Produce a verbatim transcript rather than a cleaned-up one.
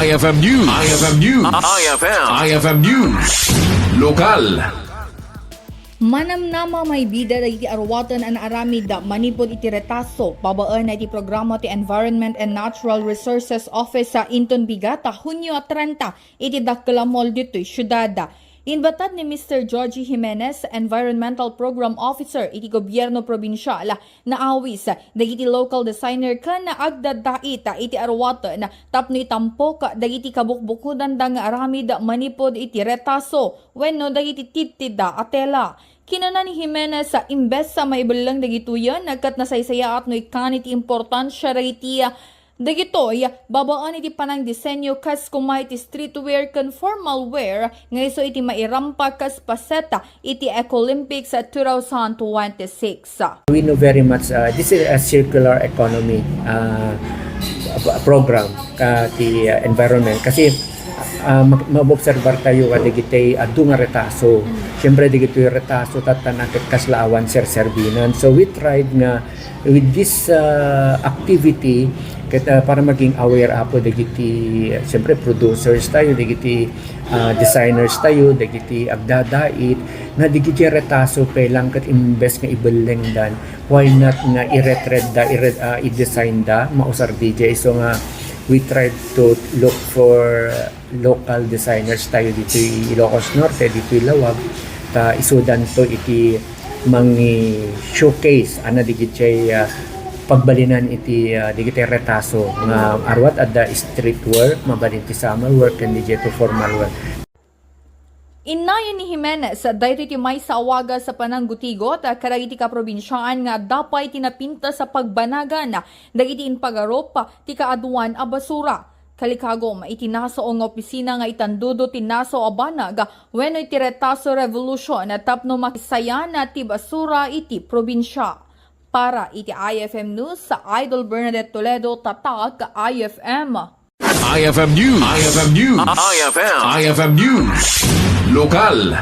I F M News. I F M News. I F M. I F M News. Lokal. Manamnama maibida dagiti aruaten a naaramid manipud iti retaso babaen iti programa ti Environment and Natural Resources Office a inton bigat a Hunio a trenta iti dakkel a mall ditoy siudad. Inbatad ni Mister Georgie Jimenez, Environmental Program Officer iti Gobierno Probinsial, naawis dagiti local designer ken agdaddait iti aruaten tapno itampok dagiti kabukbukudanda nga aramid manipud iti retaso wenno dagiti tidtidda a tela. Kinuna ni Jimenez, imbes a maibelleng dagitoyen ket nasaysayaat no ikkan iti importansia dagiti dagitoy babaen iti panangdisenyo kas koma iti streetwear ken formal wear nga isu iti mairampa kas paseta iti Ecolympics two thousand twenty-six. We know very much, uh, this is a circular economy, uh, program, uh, ti, uh, environment. Kasi, uh, mag-, maobserbar tayo nga dagiti adu nga retaso. Siyempre, dagiti retaso, tattana ket kasla awan serserbinan. So, we tried nga with this, uh, activity, ket, uh, para maging aware apo dagiti, uh, siyempre, producers tayo, dagiti, uh, designers tayo, dagiti agdadait, nga dagiti retaso pay lang ket imbes nga ibellengdan, why not nga i-retread da, i-re-, ah, i-design da, mausar D J. So nga, we tried to look for local designers tayo ditoy Ilocos Norte, ditoy Lawag, ta isudanto iti mangi-showcase, ana, dagiti, ah, pagbalinan iti, ah, dagiti retaso nga aruat adda streetwear, mabalin ti summer wear, ken dagiti formal wear. Innayon ni Jimenez daytoy ti maysa a wagas a pananggutigot kadagiti kaprobinsiaan nga adda pay ti napintas a pagbanagan dagiti impagarup ti kaaduan a basura. Kalikagum iti nasao nga opisina nga itandudo ti nasao a banag wenno iti retaso revolution tapno makisayan ti basura iti probinsia. Para iti I F M News, Idol Bernadette Toledo, Tatak I F M. I F M News. I F M News. I F M. I F M News. Lokal.